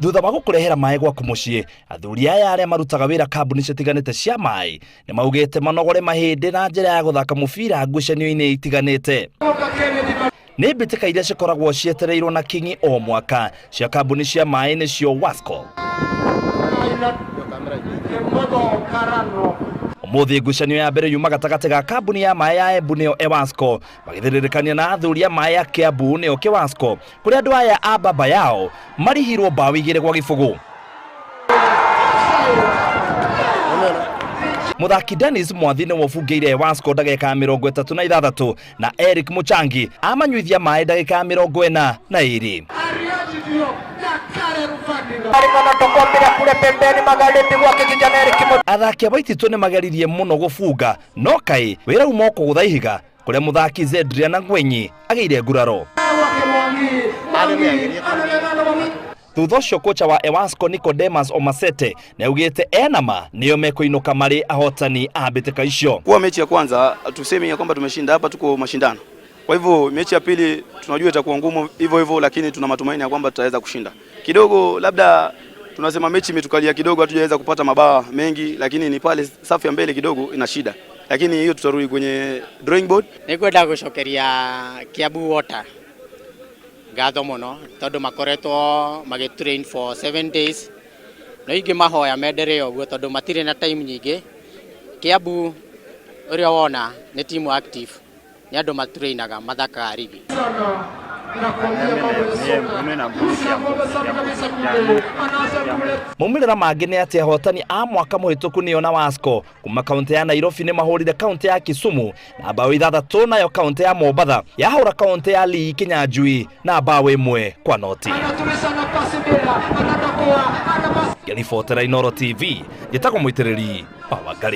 Thutha wa gũkũrehera maĩ gwaku mũciĩ, athuri aya arĩa marutaga wĩra kambuni citiganĩte cia maĩ nĩ maugĩte manogore mahĩndĩ na njĩra ya gũthaka mũbira ngucanio-inĩ itiganĩte. Nĩ mbĩtĩka iria cikoragwo cietereirwo na kinyi o mwaka cia kambuni cia maĩ nĩcio Wasco. Ũmũthĩ ngucanio ya mbere yuma gatagatĩ ga kambuni ya maĩ ya Embu nĩyo Ewasco magĩthĩrĩrĩkania na athuri a maĩ ya Kiambu nĩyo Kĩwasco, kũrĩa andũ aya a baba yao marihirwo mbaũ 2-0. Mũthaki Dennis Mwathi nĩwe ũbungĩire Ewasco ndagĩka ya 36 na Eric Muchangi amanyuithia maĩ ndagĩka ya 42. Athaki a Waititũ nĩ mageririe mũno gũbunga no kaĩ wĩra uma kũgũtha ihiga kũrĩa mũthaki Zedriana Ngwenyi agĩire nguraro. Thutha ũcio kocha wa Ewasco Nicodemus Omasete nĩ augĩte ena ma nĩo mekũinũka marĩ ahotani a mbĩtĩka icio. Kwa mechi ya kwanza tuseme ya kwamba tumeshinda, hapa tuko mashindano. Kwa hivyo mechi ya pili tunajua itakuwa ngumu hivyo hivyo, lakini tuna matumaini ya kwamba tutaweza kushinda. Kidogo labda tunasema mechi imetukalia kidogo, hatujaweza kupata mabao mengi, lakini ni pale safu ya mbele kidogo ina shida, lakini hiyo tutarudi kwenye drawing board. Nĩngwenda gũcokeria Kiambu Water ngatho mũno tondũ makoretwo magĩ train for 7 days, no ingĩ mahoya menderee ũguo tondũ matirĩ na time nyingĩ. Kiambu ũrĩa wona nĩ timu active, nĩ andũ matrainaga mathakaga rigi. Maumĩrĩra mangĩ nĩ atĩ ahotani a mwaka mũhĩtũku nĩo na Wasco kuma kaunti ya Nairobi nĩ mahũrire kaunti ya Kisumu na mbaũ 6, nayo kaunti ya Mombatha yahũra kaunti ya Lee Kinyanjui na mbaũ 1-0. Ngĩribotera Inooro TV, njĩtagwo Mũitĩrĩri wa Wangarĩ.